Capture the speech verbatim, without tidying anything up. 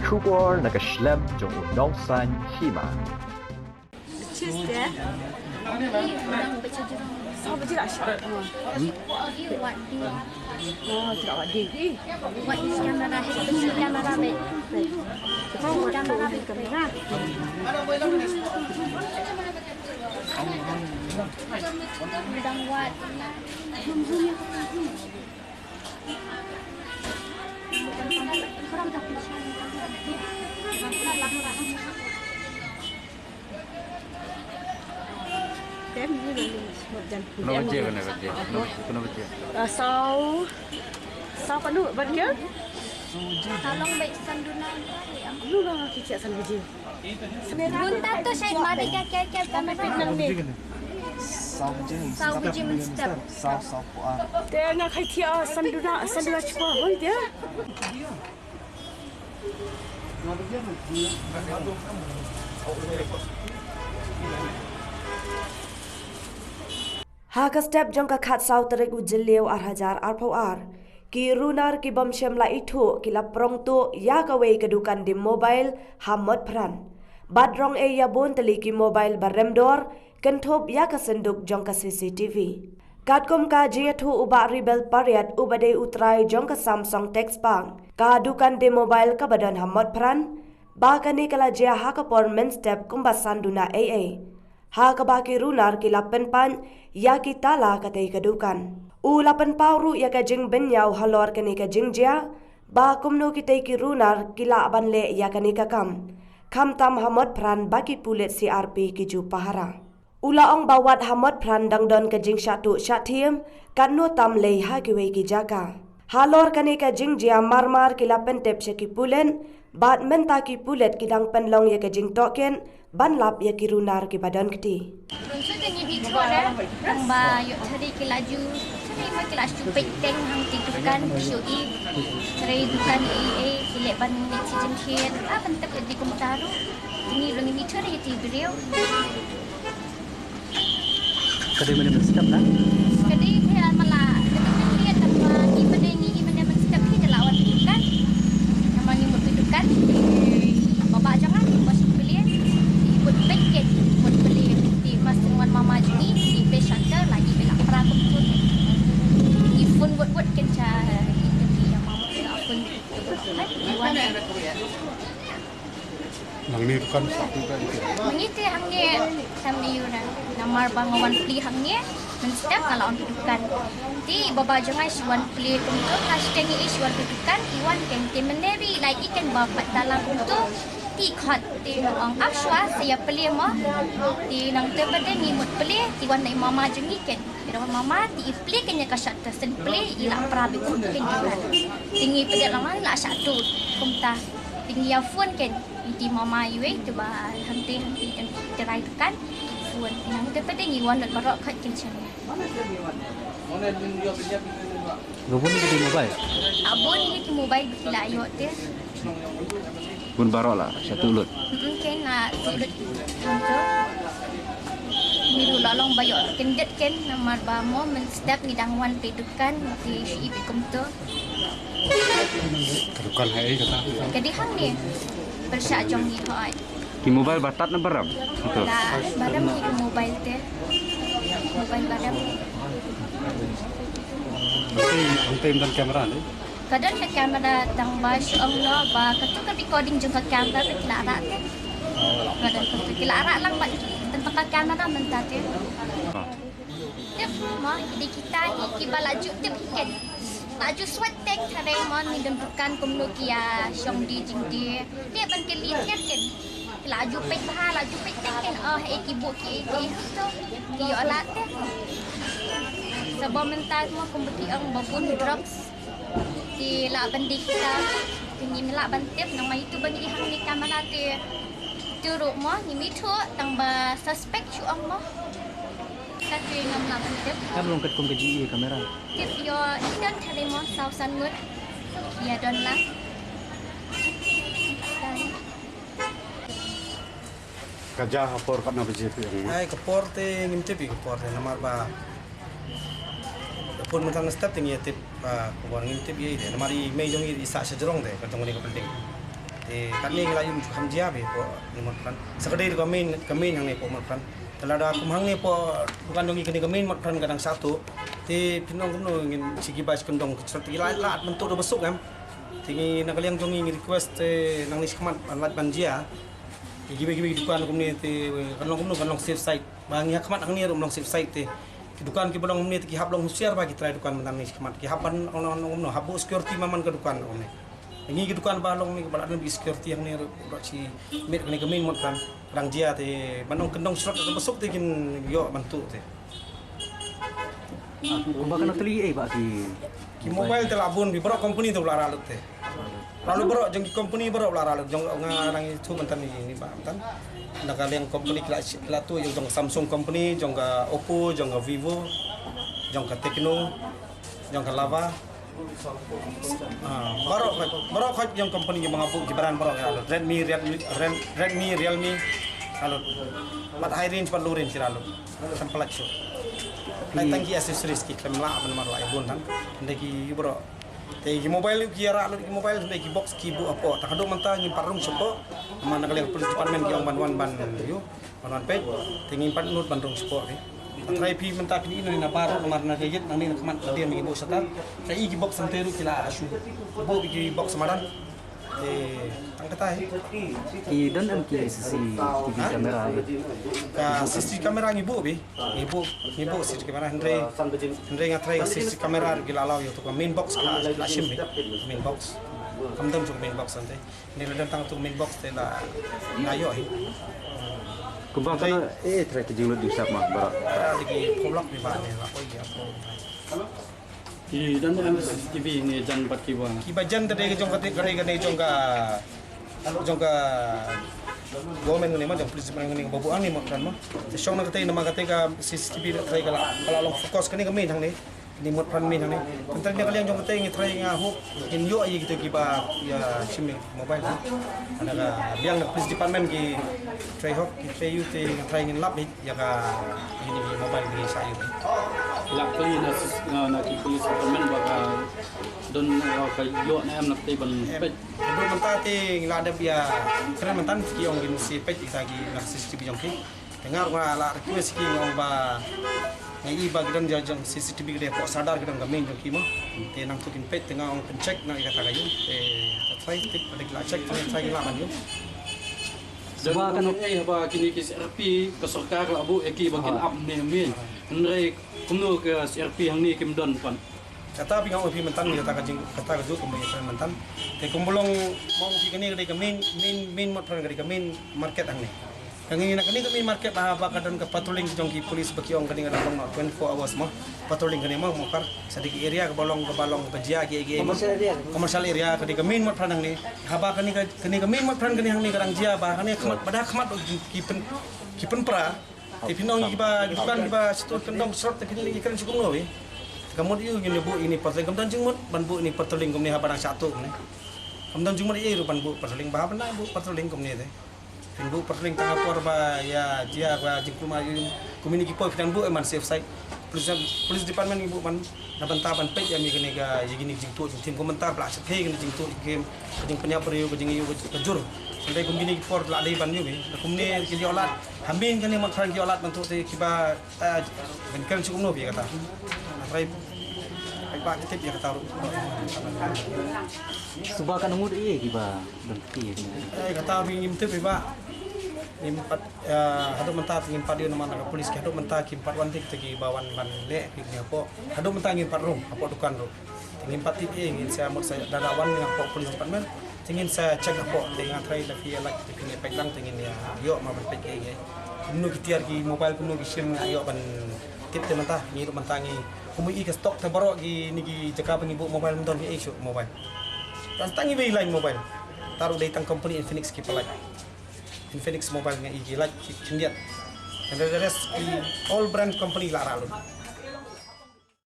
Khubor na ka shlem jong u nongsan hima. Cheers, Dad. Saw baje la shah? Oh, kita awak ding. Wat is camera, is camera, mate. Is camera, mate. Dang wat. Kano baje, kano baje? Kano, kano baje? Ah, saw, saw kano, bat kya? Talong baik sanduna. Lu ba ki cek san baje. Bunta tu saya mari ka kya kya kano. Nang ni. Saw baje. Saw baje mynstep. Saw, saw puan. Te nga khai thia sanduna, sanduna chpa hoi dia. Ha ka step jong ka khatsaw tarik u Jylliew ar hajar arphew ar, ki runar ki bym shym la ithuh ki la prong tuh ïa kawei ka dukan dim mobile ha Motphran. Bad rong ei ïa bun tylli ki mobile ba rem dor, kynthup ïa ka synduk jong ka C C T V. Katkum ka jingïathuh u Bah Rebel Pariat uba dei u trai jong ka Samsung Tech Park, ka dukan dim mobile kaba don ha Motphran, ba kane ka la jia ha ka por mynstep kumba sanduna ei ei. Ha kaba ki runar ki la pynpait ïa ki tala katei ka dukan. U la pynpaw ruh ïa ka jingbynñiaw halor kane ka jingjia, ba kumno kitei ki runar ki lah ban leh ïa kane ka kam. Khamtam ha Motphran ba ki pulit C R P ki ju pahara. U la ong ba wat ha Motphran dang don ka jingshah tuh shah thiem, katno tam lei ha kiwei ki jaka. Halor kane ka jingjia marmar ki la pyntip sha ki pulit, bad mynta ki pulit ki dang pynlong ïa ka jingtohkit, ban lap ïa ki runar kiba don kti. Runsut te ngi di thor eh, tang ba ïoh thari ki la ju, thari ma ki la ju peit teng hangtei dukan, ki ïohi, thari dukan ei ei, ki leh ban leit sha jingkhied, ah, ban tep ïa di kumta ruh. Te ngi ruh ngi di thor ïa ki briew. Ka dei mynne mynstep na? Ka dei te mala, ka dei mynne tang ba ngi mynne ngi mynne mynstep hi te la wan peit dukan. Namar ngi mut peit dukan. Baba jong nga ngi mut peit. Ngi mut peit ke, ngi mut peit. Te mas wan mama jong ngi, ngi peit shutter la ngi peit la pra kumtu. Ngi phone wut wut ken cha, ngi ïa mama la phone. Ngi wan. Nangne dukan satu kan. Ngi te hangne samne ïa u na. Namar ba nga wan plie hangne mynstep nga la wan plie dukan. Te baba jong nga shu wan plie kumto, ka shu kane i shu wan plie dukan, i wan ken te mynne ri la i ken ba pat dalang kumto. Te i khot te nga ong ap shuwa sa ïa plie mo. Te nangta pat te ngi mut plie, te wan na i mama jong ngi ken. Te da wan mama te i plie ken ïa ka shutter, sa plie i la pra beit kumto ken. Te ngi plie la ngan la shutter kumta. Te ngi ïa phone ken. Iti mama iwei te ba hangtei hangtei kan te rai dukan. Phone. Nangta pat te ngi wan lut baroh khat kin shen. Ka bun ki mobile? Ah, bun ki mobile ba ki la ïoh te. Bun baroh la shutter lut. Mm, ken la shutter lut. Hangto. Ngi ruh la long ba ïoh kyndit ken namar ba mo mynstep ngi dang wan peit dukan te shu i beit kumto. Ka dukan ha ei kata? Ka dei hangne. Pyrshah jong ngi hoi. Ki mobile ba tad na ba rem? Betul. La ba rem ki mobile te. Mobile ba rem. Hangtei, hangtei ym don kamera ne? Ka don ka kamera tang ba shu ong noh ba katu ka recording jong ka kamera ka ki la rah te. Ka don katu ki la rah lang bad tang ka kamera mynta te. Tip mo, ki dei kita hi kiba la ju tip hi ken. La ju swat teng tharai mo, ngi don dukan kumno ki ïa shong die jingdie. Tip ban kylli thied ken. La ju peit bha, la ju peit teng ken. Oh, eh, ki buh ki, ki, ki ïoh lad te. Sabo mynta mo kumba ki ong ba bun drugs. Te lah ban dei kita, te ngim lah ban tip, namar itu ba ngi hangne kamera te. Te ruh mo, ngim ithuh, tang ba suspect shu ong mo. Kita te ngam lah ban tip. Kam long katkum ka jingïohi kamera. Tip ïoh, ita tharai mo, saw san ngut. Ïa don lang. Ka jia ha por katno baje phi ong ma? Ai, ka por te ngim tip ïa ka por te namar ba da phone mynta nga step te ngi ïa tip, ah, ka por ngim tip ïa i te namar i mei jong i i sah sha jrong te ka jong kane ka building. Te katne ngi la ïoh ju kham jia bha hapoh Motphran. Sa ka dei ka main, ka main hangne hapoh Motphran. Te lada kum hangne hapoh dukan jong ngi kane ka main Motphran ka dang shah tuh. Te phin ong kumno ngin shu ki bai shu kyndong ki shrot ki la, la at ban tuh da basuk em. Te ngi na ka liang jong ngi ngi request te nangne shakhmat ban lait ban jia. Ïa kiwei kiwei ki dukan kumne te kan long kumno kan long safe side. Ba ngi ha khmat hangne ruh ym long safe side te. Ki dukan kiba long kumne te ki hap long husiar bha ki trai dukan mynta ne shakhmat. Ki hap ban long, long, long kumno hap buh security man man ka dukan kumne. Ngi ki dukan ba long ne ba la dang bih security hangne ruh ba shi miet kane ka main Motphran. Ka dang jia te ban ong kyndong shrot ka basuk te kin ïoh ban tuh te. Kumba kan teli ei ba ki Ki mobile te la bun bha baroh company te la rah lut te. Rah lut baroh jong ki company baroh la rah lut jong nga nang ïathuh mynta ni, ni ba mynta. Na ka liang company ki la, ki la tuh jong ka Samsung company, jong ka Oppo, jong ka Vivo, jong ka Tecno, jong ka Lava. Ah, baroh, baroh jong company jong nga buh ki brand baroh ki rah lut. Redmi, Redmi, Red-, Redmi, Realme, rah lut. Bad high range bad low range ki rah lut. Kan palat shuh. Ai tang ki accessories ki khlem lah ban mar lah ïa bun tang. Hynrei ki baroh. Te ki mobile ki ïa rah lut ki mobile hynrei ki box ki buh hapoh. Tang haduh mynta ngim pat rung shapoh. Namar na ka liang police department ki ong ban wan ban ïoh. Ban wan peit. Te ngim pat nud ban rung shapoh te. Trai phi mynta phi ïohi na bar namar na ka ïit nangne na khmat ka dei ki buh shatar. Sa i ki box hangtei ruh ki la shu buh ki box madan. Eh, tang kata hi. Ki don em ki C C T V camera? Ka C C T V camera ngi buh bha. Ngi buh, ngi buh C C T V camera hynrei, hynrei nga trai ka C C T V camera ki la law ïa tu ka main box ka la shim bha. Main box. Kam don tu ka main box hangtei. Hynrei la don tang tu ka main box te la, la ïoh hi. Kumba ka, eh, trai ka jinglut jingshah ma baroh. Ka la ki pholok bha ne la poi ïa pholok. Ki don em C C T V ne jan bad kiba. Kiba jan te dei ka jong ka te, ka dei, ka dei jong ka, jong ka government ne ma, jong police ne ma, ba buh hangne Motphran ma. Te shong na ka te namar ka te ka C C T V na ka te ka la, ka la long focus kane ka main hangne. Ni Motphran main hangne. Tang na ka liang jong ka te ngi trai nga hope kin ïoh ïa kita kiba ïa shim mobile. Ana ka biang na police department ki trai hok, ki trai ïoh te ngi trai ngin lap hi. Ïa ka, ïa kine ki mobile kine sa ïoh. La kylli na sis-, na, na ki police department ba ka don, uh, ka ïoh ne em na kata ban peit. Haduh mynta te ngi la dep ïa kren mynta ki ong kin sa peit ïa kita ki na C C T V jong ki. Te nga ruh nga la request ki nga ong ba nga i ba ki don jong C C T V ki dei hapoh sadar ki don ka main jong ki mo. Te nangtu kin peit te nga ong pyncheck na ïa kata ka ïoh. Te ka try tip ba dei ki la check te try ki la ban ïoh. Ba kan ong ei haba kine ki C R P ka sorkar ka la buh ïa ki ba kin ap ne mih. Hynrei kumno ka C R P hangne kim don pat. Kata phi nga ong phi mynta kata ka jing kata ka juk kumba ïa mynta. Te kumba long mo phi kane ka dei ka main, main, main Motphran ka dei ka main market hangne. Ka ngi na kane ka main market ba, ba ka don ka patrolling jong ki police ba ki ong kane ka don twenty-four hours mo. Patrolling kane mo mo kar. Sa dei ki area kaba long, kaba long ka jia ki, ki commercial area. Commercial area ka dei ka main Motphran hangne. Haba kane ka, kane ka main Motphran kane hangne ka dang jia ba kane khmat, ba da khmat ki pyn, ki pynpra. Te phin ong kiba, ki dukan kiba shu tuh kyndong shrot te phin ong ki kren shu kumno hi. Ka mut ïoh ngin buh ïa kane patrolling, kam don jingmut ban buh ïa kane patrolling kumne haba dang shah tuh kumne. Kam don jingmut ïa ruh ban buh patrolling ba haba dang buh patrolling kumne te. Phin buh patrolling tang ha por ba ïa jia ba jingkulmar ïa kum ïa kine ki por phin buh ïa man safe side. Police, police department ngi buh man na bynta ban peit ïa kine ka, ïa kine ki jingtuh jingtim, kum mynta ba la shet kane jingtuh jingtim, ka jingpynïap briew, ka jingïoh ka jur. Hynrei kum kine ki por la dei ban ïoh, kumne ki ïoh lad. Hamin kane Motphran ki ïoh lad ban tuh te kiba, eh, ban kren shu kumno ïa kata. Hynrei ba ki tip ïa kata ruh. Suba kan ngut ïa kiba don ki. Eh, kata ruh ngim tip ba. Ngim pat, eh, haduh mynta ngim pat ïoh namar na ka police ki haduh mynta kim pat wan tik te kiba wan ban leh ki hapoh. Haduh mynta ngim pat rung hapoh dukan ruh. Te ngim pat tip ei ngin sa mut sa da da wan hapoh police department. Te ngin sa check hapoh te nga trai da phi ïa lait te phi ïa peit lang te ngin ïa ïoh ma ban peit ei ei. Kumno ki tiar ki mobile kumno ki sim nga ïoh ban tip te mynta ngi ruh mynta ngi. Kumno i ka stock te baroh kine ki jaka ba ngi buh mobile mynta ngi ei shuh mobile. Tang tang i wei line mobile. Te ruh dei tang company Infinix ki pynlait. Infinix mobile nga i ki lait ki khyndiat. And the rest ki all brand company la rah lut.